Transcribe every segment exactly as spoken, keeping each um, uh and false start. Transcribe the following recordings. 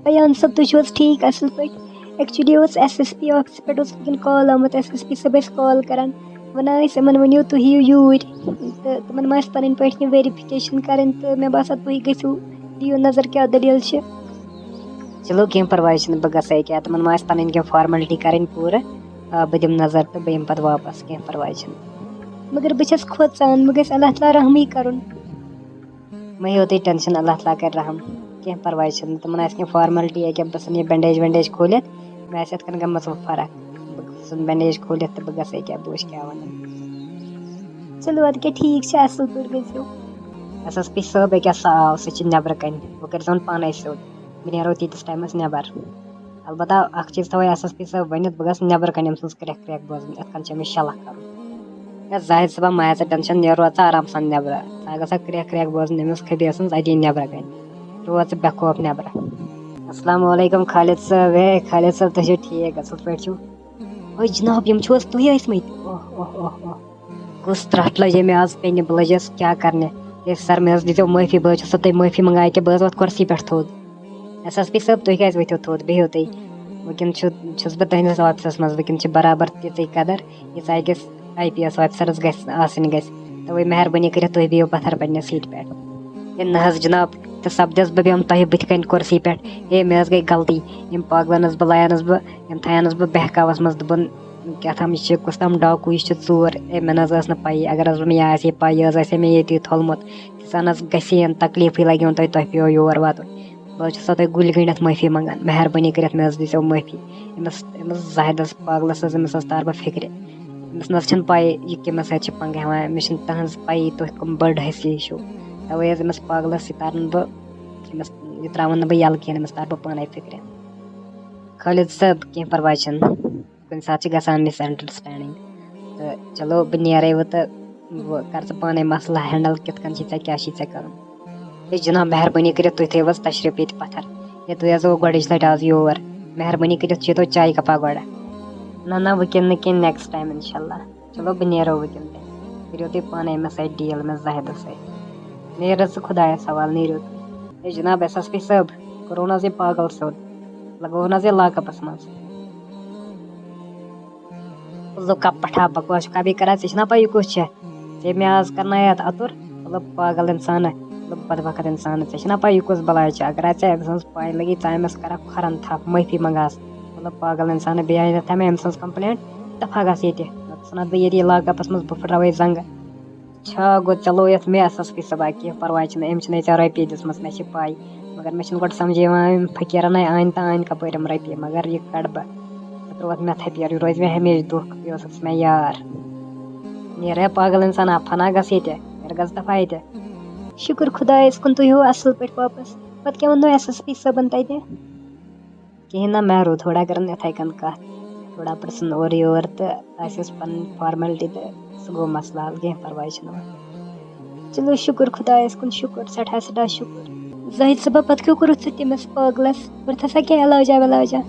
ایان صٲب، تُہۍ چھِو حظ ٹھیٖک، اَصٕل پٲٹھۍ؟ ایکچُؤلی اوس ایس ایس پی آفسہٕ پٮ۪ٹھ اوس وٕنکٮ۪ن کال آمُت، ایس ایس پی صٲب ٲسۍ کال کران، وَنان ٲسۍ یِمَن ؤنِو تُہۍ یِیِو یوٗرۍ، تہٕ تِمَن ما آسہِ پَنٕنۍ پٲٹھۍ کینٛہہ ویریفِکیشن کَرٕنۍ، تہٕ مےٚ باسان تُہۍ گٔژھِو، دِیِو نظر کیٛاہ دٔلیٖل چھِ۔ چلو، کینٛہہ پَرواے چھُنہٕ، بہٕ گژھٕ ییٚکیٛاہ، تِمَن ما آسہِ پَنٕنۍ کینٛہہ فارملٹی کَرٕنۍ پوٗرٕ۔ آ، بہٕ دِمہٕ نظر تہٕ بہٕ یِمہٕ پَتہٕ واپَس، کینٛہہ پَرواے چھُنہٕ۔ مگر بہٕ چھَس کھوژان، وۄنۍ گژھِ اللہ تعالیٰ رحمٕے کَرُن۔ مہ ہیٚیِو تُہۍ ٹٮ۪نشَن، اللہ تعالیٰ کَرِ رحم، کینٛہہ پَرواے چھُنہٕ۔ تِمَن آسہِ کینٛہہ فارملٹی یا کینٛہہ، بہٕ ژھٕنہٕ یہِ بینڈیج وینڈیج کھوٗلِتھ، مےٚ آسہِ یَتھ کَن گٔمٕژ وۄنۍ فرق۔ بہٕ ژھٕنہٕ بینڈیج کھوٗلِتھ تہٕ بہٕ گژھٕ ییٚکیٛاہ، بہٕ وٕچھٕ کیٛاہ وَنَن۔ چلو، اَدٕ کیٛاہ، ٹھیٖک چھُ، اَصٕل پٲٹھۍ گٔژھِو۔ ایس ایس پی صٲب ییٚکیٛاہ سُہ آو، سُہ چھُ نٮ۪برٕ کَنہِ، وۄنۍ کٔرۍزِہون پانَے سیوٚد، بہٕ نیرو تیٖتِس ٹایمَس نٮ۪بَر۔ البتہ اَکھ چیٖز تھاوَو ایس ایس پی صٲب ؤنِتھ، بہٕ گژھٕ نٮ۪برٕ کَنہِ أمۍ سٕنٛز کرٛٮ۪کھ کرٛٮ۪کھ بوزٕنۍ، یِتھ کٔنۍ چھِ أمِس شلق کَرُن۔ ہے زاہد صٲبا، مہ ہےٚ ژٕ ٹٮ۪نشَن، نیرو ژٕ آرام سان نٮ۪برٕ۔ ژٕ ہا گژھکھ کرٛٮ۪کھ کرٛٮ۪کھ بوزٕنۍ أمِس خبیٖر سٕنٛز اَتی نٮ۪برٕ کَنہِ۔ روز ژٕ بے خوف نٮ۪برٕ۔ السلام علیکم خالد صٲب۔ ہے خالد صٲب، تُہۍ چھِو ٹھیٖک، اَصٕل پٲٹھۍ چھِو؟ ہے جِناب، یِم چھِو حظ تُہۍ ٲسۍمٕتۍ؟ اوہ، اوہ، اوہ، اوہ۔ کُس ترٛٹھ لٔج مےٚ آز پٮ۪نہِ، بہٕ لٔجَس کیٛاہ کَرنہِ؟ ہے سَر، مےٚ حظ دیٖزیو معٲفی، بہٕ حظ چھُسو تۄہہِ معٲفی منٛگان ییٚکیٛاہ، بہٕ حظ وۄتھٕ کُرسی پٮ۪ٹھ تھوٚد۔ ایس ایس پی صٲب، تُہۍ کیٛازِ ؤتھِو تھوٚد؟ بِہِو تُہۍ۔ وٕنکٮ۪ن چھُ، چھُس بہٕ تُہٕنٛدِس آفسَس منٛز، وٕنکٮ۪ن چھِ برابر تِژٕے قدر، ییٖژاہ أکِس آی پی ایس آفسَرَس گژھِ آسٕنۍ گژھِ۔ تَوَے مہربٲنی کٔرِتھ تُہۍ بِہِو پَتھَر پنٛنہِ سیٖٹہِ پٮ۪ٹھ۔ ہے نہ حظ جِناب، تہٕ سَپدٮ۪س بہٕ بیٚہمہٕ تۄہہِ بٕتھِ کَنہِ کُرسی پٮ۪ٹھ۔ ہے مےٚ حظ گٔے غلطی، یِم پاگلَن حظ بہٕ لایَنَس بہٕ، یِم تھایَنَس بہٕ بہکاوَس منٛز، دوٚپُن کیٛاہ تام یہِ چھِ کُس تام ڈاکوٗ، یہِ چھِ ژوٗر۔ ہے مےٚ نہ حظ ٲس نہٕ پَیی، اگر حظ مےٚ یہِ آسہِ ہے پَے، یہِ حظ آسہِ ہے مےٚ ییٚتی تھوٚلمُت۔ تیٖژاہ نہ حظ گژھِ ہے نہٕ، تکلیٖفٕے لَگہِ ہون تۄہہِ، تۄہہِ پیٚو یور واتُن۔ بہٕ حظ چھُسو تۄہہِ گُلۍ گٔنٛڈِتھ معٲفی منٛگان، مہربٲنی کٔرِتھ مےٚ حظ دیٖزیو معٲفی۔ أمِس، أمِس زاہدَس پاگلَس حظ، أمِس حظ تارٕ بہٕ فِکرِ۔ أمِس نہ حظ چھَنہٕ پَے یہِ کٔمِس سۭتۍ چھِ پنٛگہٕ ہٮ۪وان، أمِس چھِنہٕ تٕہٕنٛز پَیی تُہۍ کَم بٔڑ ہستی چھِو۔ تَوَے حظ أمِس پاگلَس سۭتۍ تارٕ نہٕ بہٕ، أمِس، یہِ ترٛاوَن نہٕ بہٕ یَلہٕ کِہیٖنۍ، أمِس تارٕ بہٕ پانَے فِکرِ۔ خالد صٲب، کینٛہہ پَرواے چھُنہٕ، کُنہِ ساتہٕ چھِ گژھان مِس انڈرسٹینڈنگ۔ تہٕ چلو، بہٕ نیرَے وۄنۍ تہٕ بہٕ کَرٕ ژٕ پانَے مسلہٕ ہینڈل، کِتھ کٔنۍ چھِ ژےٚ، کیٛاہ چھِ ژےٚ کَرُن۔ ہے جِناب، مہربٲنی کٔرِتھ تُہۍ تھٲیِو حظ تشریٖف ییٚتہِ پَتھَر۔ ہے تُہۍ حظ آوٕ گۄڈٕچ لَٹہِ آز یور، مہربٲنی کٔرِتھ چیٚتو چایہِ کَپا گۄڈٕ۔ نہ نہ، وٕنکٮ۪ن نہٕ کینٛہہ، نیکسٹ ٹایم اِنشاء اللہ۔ چلو، بہٕ نیرو وٕنکٮ۪ن تہِ، کٔرِو تُہۍ پانَے أمِس سۭتۍ ڈیٖل، أمِس زاہدَس سۭتۍ۔ نیرِ حظ ژٕ خۄدایَس حوالہٕ، نیٖرِو تُہۍ۔ ہے جِناب، ایس ایس پی صٲب، کوٚروٗن حظ یہِ پاگل سیوٚد، لَگووُن حظ یہِ لاک اَپَس منٛز۔ لُکا پٹھا بکواس چھُکھا بیٚیہِ کران؟ ژےٚ چھُنا پَے یہِ کُس چھےٚ؟ ژےٚ مےٚ آز کرنایتھ اَتُر، مطلب، پاگل اِنسانہ، مطلب، بدبخت اِنسانہ۔ ژےٚ چھُنا پَے یہِ کُس بَلاے چھِ؟ اگر ژےٚ أمۍ سٕنٛز پَے لٔگی، ژٕ أمِس کَرکھ کھۄرَن تھپھ، معٲفی منٛگہَس۔ مطلب، پاگل اِنسانہ، بیٚیہِ آیہِ نہٕ تھاوِ مےٚ أمۍ سٕنٛز کمپلینٹ، دفعہ گژھ ییٚتہِ۔ نَتہٕ ژھٕنَتھ بہٕ ییٚتی لاک اَپَس منٛز، بہٕ پھٕٹراوَے زنٛگہٕ۔ چھا گوٚو، ژےٚ لویَتھ مےٚ ایس ایس پی صٲبا کینٛہہ، پَرواے چھُنہٕ، أمۍ چھِنَے ژےٚ رۄپیہِ دِژمٕژ، مےٚ چھِ پَے۔ مگر مےٚ چھُنہٕ گۄڈٕ سَمجھے یِوان، أمۍ فقیٖرَنَے أنۍ تہٕ أنۍ کَپٲرۍ یِم رۄپیہِ، مگر یہِ کَڑٕ بہٕ۔ ژٕ ترٛووَتھ مےٚ تھپھ یَرٕ، یہِ روزِ مےٚ ہمیشہِ دُکھ، یہِ اوسُکھ ژٕ مےٚ یار۔ نیرٕ ہے پاگل اِنسان، آ، فنا گژھ ییٚتہِ، نیرٕ گژھ دَفا ییٚتہِ۔ شُکُر خۄدایَس کُن، تُہۍ یِیِو اَصٕل پٲٹھۍ واپَس۔ پَتہٕ کیٛاہ ووٚننو ایس ایس پی صٲبَن تَتہِ؟ کِہیٖنۍ نہ، مےٚ روٗد تھوڑا کَران یِتھَے کٔنۍ کَتھ، تھوڑا پرٛژھُن اورٕ یور تہٕ اَسہِ ٲس پَنٕنۍ فارملٹی تہٕ سُہ گوٚو مسلہٕ حل، کینٛہہ پَرواے چھُنہٕ وۄنۍ۔ چلو شُکُر خۄدایَس کُن، شُکُر، سٮ۪ٹھاہ سٮ۪ٹھاہ شُکُر۔ زاہد صٲبا، پَتہٕ کیٛاہ کوٚرُتھ ژےٚ تٔمِس پاگلَس؟ کوٚرُتھ ہسا کینٛہہ علاجا ولاجا؟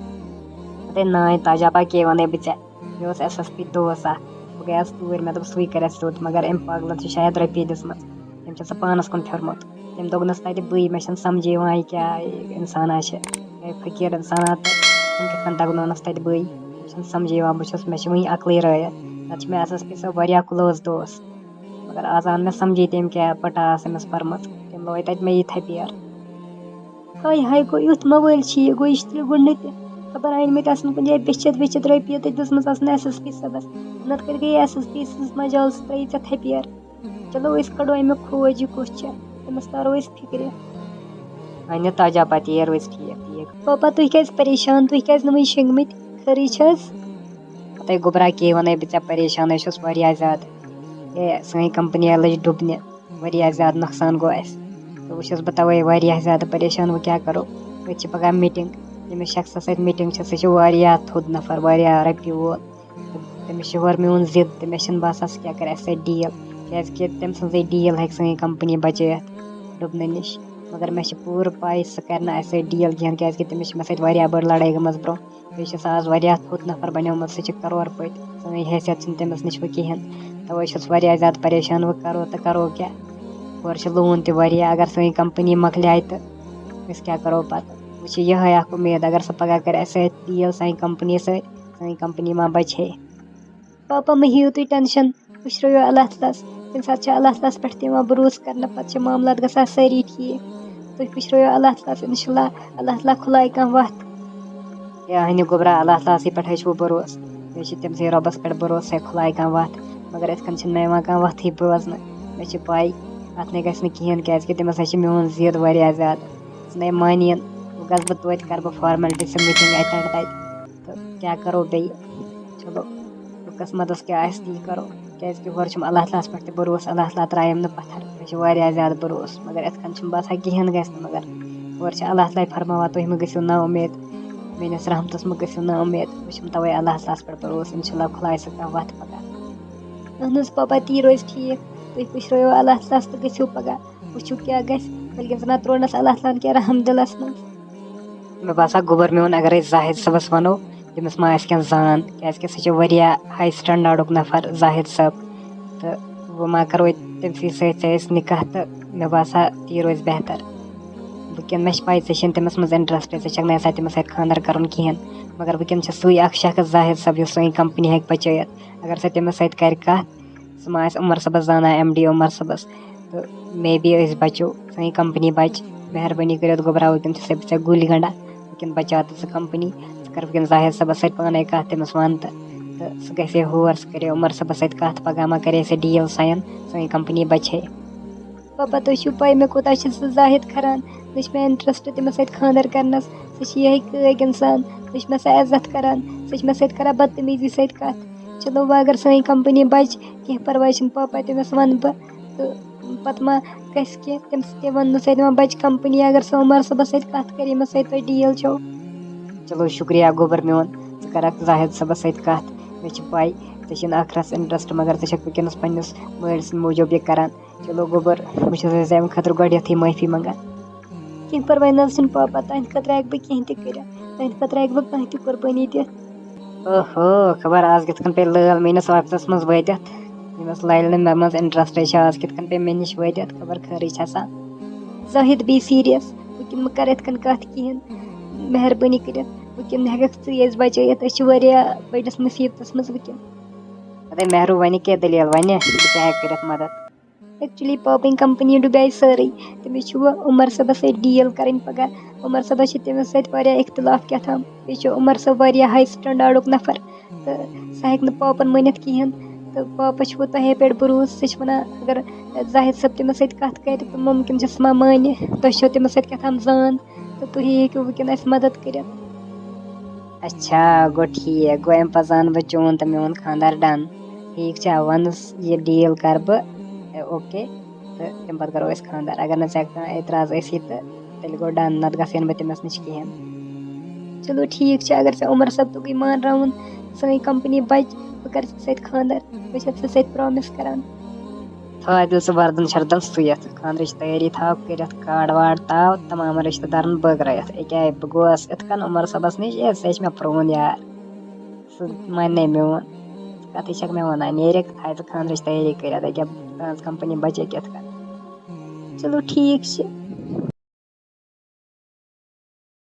اَدے نانۍ تاجا پا کے وَنَے بہٕ ژےٚ، مےٚ اوس ایس ایس پی دوس اَکھ، بہٕ گٔیَس توٗرۍ، مےٚ دوٚپ سُے کَرِ اَسہِ سیوٚد، مگر أمۍ پاگلَن چھِ شاید رۄپیہِ دِژمٕژ، تٔمۍ چھِ سُہ پانَس کُن پھیوٚرمُت۔ تٔمۍ دوٚگنَس تَتہِ بٕے، مےٚ چھَنہٕ سَمجھے یِوان یہِ کیٛاہ اِنسانا چھِ، یہِ فقیٖر اِنسانا تہٕ تٔمۍ کِتھ کٔنۍ دَگنونَس تَتہِ بٕے، مےٚ چھَنہٕ سَمجھے یِوان، بہٕ چھُس، مےٚ چھِ وٕنہِ عقلٕے رٲیِتھ، نَتہٕ چھِ مےٚ ایس ایس پی صٲب واریاہ کٕلوز دوس، مگر آز آو نہٕ مےٚ سَمجھے تٔمۍ کیٛاہ پَٹا ٲس أمِس پٔرمٕژ، تٔمۍ لوے تَتہِ مےٚ یہِ تھپھ ییر۔ ہاے ہاے، گوٚو یُتھ موبایل چھُ یہِ، گوٚو یہِ چھُ تیٚلہِ گۄڈٕنیتھ تہِ خبر أنمٕتۍ آسن کُنہِ جایہِ بیچھِتھ ویچھِتھ رۄپیہِ تہٕ دِژمٕژ آسن ایس ایس پی صٲبَس۔ نَتہٕ کَتہِ گٔیے ایس ایس پی سٕنٛز مجال، سُہ ترٛٲیی ژےٚ تھپھ ییر۔ چلو، أسۍ کَڑو اَمیُک کھوج، یہِ کُس چھُ، أمِس تارو أسۍ فِکرِ۔ اَنہِ تاجا پَتہٕ ییر روزِ ٹھیٖک، ٹھیٖک۔ پاپا، تُہۍ کیٛازِ پریشان؟ تُہۍ کیٛازِ نہٕ وٕنہِ شۄنٛگمٕتۍ؟ خٲرٕے چھِ حظ؟ پَتَے گوٚبرا، کے وَنَے بہٕ ژےٚ، پریشانَے چھُس واریاہ زیادٕ۔ ہے، سٲنۍ کمپنی لٔج ڈُبنہِ۔ واریاہ زیادٕ نۄقصان گوٚو اَسہِ۔ تہٕ وۄنۍ چھَس بہٕ تَوَے واریاہ زیادٕ پریشان، وۄنۍ کیٛاہ کَرو؟ أتۍ چھِ پَگاہ میٖٹِنٛگ، ییٚمِس شخصَس سۭتۍ میٖٹِنٛگ چھِ، سُہ چھُ واریاہ تھوٚد نفر، واریاہ رۄپیہِ وول۔ تہٕ تٔمِس چھِ ہورٕ میون ضِد، تہٕ مےٚ چھِنہٕ باسان سُہ کیٛاہ کَرِ اَسہِ سۭتۍ ڈیٖل، کیٛازِکہِ تٔمۍ سٕنٛزٕے ڈیٖل ہیٚکہِ سٲنۍ کمپنی بچٲیِتھ ڈُبنہٕ نِش۔ مگر مےٚ چھِ پوٗرٕ پَے سُہ کَرِ نہٕ اَسہِ سۭتۍ ڈیٖل کِہیٖنۍ، کیٛازِکہِ تٔمِس چھِ مےٚ سۭتۍ واریاہ بٔڑ لڑٲے گٔمٕژ برٛونٛہہ۔ بیٚیہِ چھُ سُہ آز واریاہ تھوٚد نفر بنیومُت، سُہ چھُ کرور پٔتۍ سٲنۍ حیثیت چھِنہٕ تٔمِس نِش وۄنۍ کِہیٖنۍ۔ تَوَے چھَس واریاہ زیادٕ پریشان، وۄنۍ کرو تہٕ کرو کیٛاہ؟ ہورٕ چھِ لون تہِ واریاہ، اگر سٲنۍ کمپنی مۄکلیے تہٕ أسۍ کیٛاہ کرو پتہٕ؟ چھِ یِہوٚے اَکھ اُمید، اگر سۄ پَگاہ کَرِ اَسہِ سۭتۍ ڈیٖل سانہِ کَمپٔنی سۭتۍ، سٲنۍ کَمپٔنی ما بَچہِ ہے۔ پاپا، مہٕ ہیٚیِو تُہۍ ٹٮ۪نشَن، پُشرٲیِو اللہ تعالیٰ ہَس۔ تَمہِ ساتہٕ چھِ اللہ تعالیٰ ہَس پٮ۪ٹھ تہِ یِوان بروسہٕ کَرنہٕ، پَتہٕ چھِ معاملات گژھان سٲری ٹھیٖک۔ تُہۍ پُشرٲیِو اللہ تعالیٰ ہَس، اِنشاء اللہ اللہ تعالیٰ کھُلایہِ کانٛہہ وَتھ۔ ہے اَہنہِ گوٚبرا، اللہ تعالیٰ ہَسٕے پٮ۪ٹھ حظ چھُ بروسہٕ، مےٚ چھِ تٔمسٕے رۄبَس پٮ۪ٹھ بروسہٕ، ہے کھُلایہِ کانٛہہ وَتھ۔ مگر یِتھ کٔنۍ چھِنہٕ مےٚ یِوان کانٛہہ وَتھٕے بوزنہٕ، مےٚ چھِ پَے اَتھ نَے گژھِ نہٕ کِہیٖنۍ، کیٛازِکہِ تٔمِس ہَسا چھِ میون ضِد واریاہ زیادٕ۔ سُہ نَے مانہِ یِن، وۄنۍ گژھٕ بہٕ توتہِ، کَرٕ بہٕ فارمَلٹی سُہ میٖٹِنٛگ اٮ۪ٹٮ۪نٛڈ تَتہِ۔ تہٕ کیٛاہ کَرو بیٚیہِ؟ چلو، قٕسمَتَس کیٛاہ آسہِ، تی کَرو۔ کیٛازِکہِ ہورٕ چھُم اللہ تعالیٰ ہَس پٮ۪ٹھ تہِ بروسہٕ، اللہ تعالیٰ ترٛایَم نہٕ پَتھر۔ مےٚ چھُ واریاہ زیادٕ بروسہٕ، مگر یِتھ کٔنۍ چھُم باسان کِہیٖنۍ گژھِ نہٕ۔ مگر ہورٕ چھِ اللہ تعالیٰ فرماوان، تُہۍ مہٕ گٔژھِو نا اُمید، میٛٲنِس رحمتَس مہٕ گٔژھِو نا اُمید۔ بہٕ چھُم تَوَے اللہ تعالیٰ ہَس پٮ۪ٹھ بروسہٕ، اِنشاء اللہ کھُلایہِ سُہ کانٛہہ وَتھ پَگاہ۔ اہن حظ پاپا، تی روزِ ٹھیٖک۔ تُہۍ پُشرٲیِو اللہ تعالیٰ ہَس تہٕ گٔژھِو پَگاہ۔ وٕچھِو کیٛاہ گژھِ، بٔلکہِ زَن ترٛوونَس اللہ تعالیٰ ہَن کینٛہہ رحم دِلَس منٛز۔ مےٚ باسان گوٚبُر میون، اگر أسۍ زاہد صٲبَس وَنو، تٔمِس ما آسہِ کینٛہہ زان، کیٛازِکہِ سُہ چھُ واریاہ ہاے سٹینڈاڈُک نفر، زاہد صٲب۔ تہٕ وۄنۍ ما کَرو أسۍ تٔمسٕے سۭتۍ ژےٚ أسۍ نِکاح، تہٕ مےٚ باسان تی روزِ بہتر۔ وٕنکٮ۪ن مےٚ چھِ پَے ژےٚ چھِنہٕ تٔمِس منٛز انٹرسٹ، ژےٚ چھَکھ نہٕ یَژھان تٔمِس سۭتۍ خانٛدر کَرُن کِہیٖنۍ، مگر وٕنکٮ۪ن چھِ سُے اَکھ شخص زاہد صٲب، یُس سٲنۍ کمپنی ہیٚکہِ بچٲیِتھ۔ اگر سۄ تٔمِس سۭتۍ کَرِ کَتھ، سُہ ما آسہِ عمر صٲبَس زانان، ایم ڈی عمر صٲبَس؟ تہٕ مے بی أسۍ بچو، سٲنۍ کمپنی بچہِ۔ مہربٲنی کٔرِتھ گوٚبرا، وٕنکٮ۪ن چھِ سۄ ژےٚ گُلۍ گنٛڈان، وٕنکٮ۪ن بچاو تہٕ ژٕ کمپنی۔ ژٕ کر وٕنکٮ۪ن زاہد صٲبَس سۭتۍ پانے کَتھ، تٔمِس وَن تہٕ، تہٕ سُہ گژھِ ہے ہور، سُہ کَرِ ہے عمر صٲبَس سۭتۍ کَتھ، پگاہ ما کَرِ ہے سُہ ڈیٖل ساین، سٲنۍ کمپنی بچہِ ہے۔ پاپا، تُہۍ چھِو پَے مےٚ کوٗتاہ چھِ سُہ زاہد کھران، نہ چھِ مےٚ انٹرسٹ تٔمِس سۭتۍ خانٛدر کرنَس۔ سُہ چھِ یِہوٚے کٲگۍ اِنسان، نہ چھِ مےٚ سۄ عزت کران، سُہ چھِ مےٚ سۭتۍ کران بدتمیٖزی سۭتۍ کَتھ۔ چلو وۄنۍ اگر سٲنۍ کمپنی بچہِ، کینٛہہ پرواے چھُنہٕ پاپا، تٔمِس وَنہٕ بہٕ۔ تہٕ پتہٕ ما گژھِ کینٛہہ، تٔمِس تہِ وَننہٕ سۭتۍ ما بچہِ کمپنی، اگر سُہ عمر صٲبَس سۭتۍ کَتھ کَرِ، ییٚمِس سۭتۍ تۄہہِ ڈیٖل چھو۔ چلو شُکریہ گوٚبُر میون، ژٕ کَرَکھ زاہد صٲبَس سۭتۍ کَتھ۔ مےٚ چھِ پَے ژےٚ چھِنہٕ ٲخرَس انٹرسٹ، مگر ژٕ چھَکھ وٕنکیٚنَس پنٛنِس مٲلۍ سٕنٛدِ موٗجوٗب یہِ کَران۔ چلو گوٚبُر، بہٕ چھُس ژےٚ اَمہِ خٲطرٕ گۄڈٕنٮ۪تھٕے معٲفی منٛگان۔ کینٛہہ پرواے نہ حظ چھُنہٕ پاپا، تُہٕنٛدِ خٲطرٕ ہٮ۪کہٕ بہٕ کینٛہہ تہِ کٔرِتھ، تُہٕنٛدِ خٲطرٕ ہٮ۪کہٕ بہٕ کانٛہہ تہِ قۄربٲنی دِتھ۔ اوہو، خبر آز کِتھ کٔنۍ پیٚیہِ لٲل میٲنِس آفسس منٛز وٲتِتھ، ییٚمِس لالہِ نہٕ مےٚ منٛز انٹرسٹے چھِ، آز کِتھ کٔنۍ پیٚیہِ مےٚ نِش وٲتِتھ، خبر خٲرٕے چھےٚ سا۔ زاہد، بی سیریس، وٕنکیٚن مہٕ کر یِتھ کٔنۍ کتھ کِہیٖنۍ، مہربٲنی کٔرِتھ وٕنکیٚن ہٮ۪ککھ ژٕے اَسہِ بچٲیِتھ، أسۍ چھِ واریاہ بٔڑِس مُصیبتس منٛز وٕنکیٚن۔ اَدے مہروٗ، وَنہِ کیٛاہ دٔلیٖل وَنہِ، بہٕ کیٛاہ ہٮ۪کہٕ کٔرِتھ مدد؟ ایکچُلی پاپٕنۍ کمپنی ڈُبے سٲرٕے۔ تٔمِس چھُ وۄنۍ عمر صٲبَس سۭتۍ ڈیٖل کَرٕنۍ پگاہ۔ عمر صٲبَس چھِ تٔمِس سۭتۍ واریاہ اختلاف کیٛاہ تام۔ بیٚیہِ چھُ عمر صٲب واریاہ ہاے سٹینڈاڈُک نفر، تہٕ سُہ ہیٚکہِ نہٕ پاپَن مٲنِتھ کِہیٖنۍ۔ تہٕ پاپَس چھُ وۄنۍ تۄہے پٮ۪ٹھ بروسہٕ، سُہ چھِ وَنان اگر زاہد صٲب تٔمِس سۭتۍ کَتھ کَرِ تہٕ مُمکِن چھُ سُہ ما مانہِ۔ تۄہہِ چھو تٔمِس سۭتۍ کیٛاہ تام زان، تہٕ تُہی ہیٚکِو وٕنکیٚن اَسہِ مدد کٔرِتھ۔ اچھا، گوٚو ٹھیٖک، گوٚو اَمہِ پَتہٕ زانہٕ بہٕ چون تہٕ میون خانٛدار ڈن۔ ٹھیٖک چھا، وَنُس یہِ ڈیٖل کَرٕ بہٕ، اے، اوکے، تہٕ تَمہِ پَتہٕ کَرو أسۍ خانٛدر۔ اگر نہٕ ژےٚ کانٛہہ اعتراض ٲسی تہٕ تیٚلہِ گوٚو ڈن، نَتہٕ گژھٕ ہا نہٕ بہٕ تٔمِس نِش کِہیٖنۍ۔ چلو ٹھیٖک چھُ، اگر ژےٚ عمر صٲب تُکُے مانراوُن، سٲنۍ کمپنی بچہِ، بہٕ کَرٕ ژےٚ سۭتۍ خانٛدر، بہٕ چھَس ژےٚ سۭتۍ پرٛامِس کَران۔ تھاو عادل سُہ وردن شردن سُوِتھ، خانٛدرٕچ تیٲری تھاو کٔرِتھ، کارڈ وارڈ تاو، تمام رشتہٕ دارن بٲگرٲیِتھ۔ أکیٛاہ بہٕ گوس یِتھ کٔنۍ عمر صٲبس نِش، ہے، سُہ چھِ مےٚ پرٛون یار، سُہ مانہِ نَے میون۔ کَتھٕے چھَکھ مےٚ وَنان، نیرِکھ، تھاو ژٕ خانٛدرٕچ تیٲری کٔرِتھ، أکیٛاہ تٕہٕنٛز کمپنی بچے کِتھ کٔنۍ۔ چلو ٹھیٖک چھُ،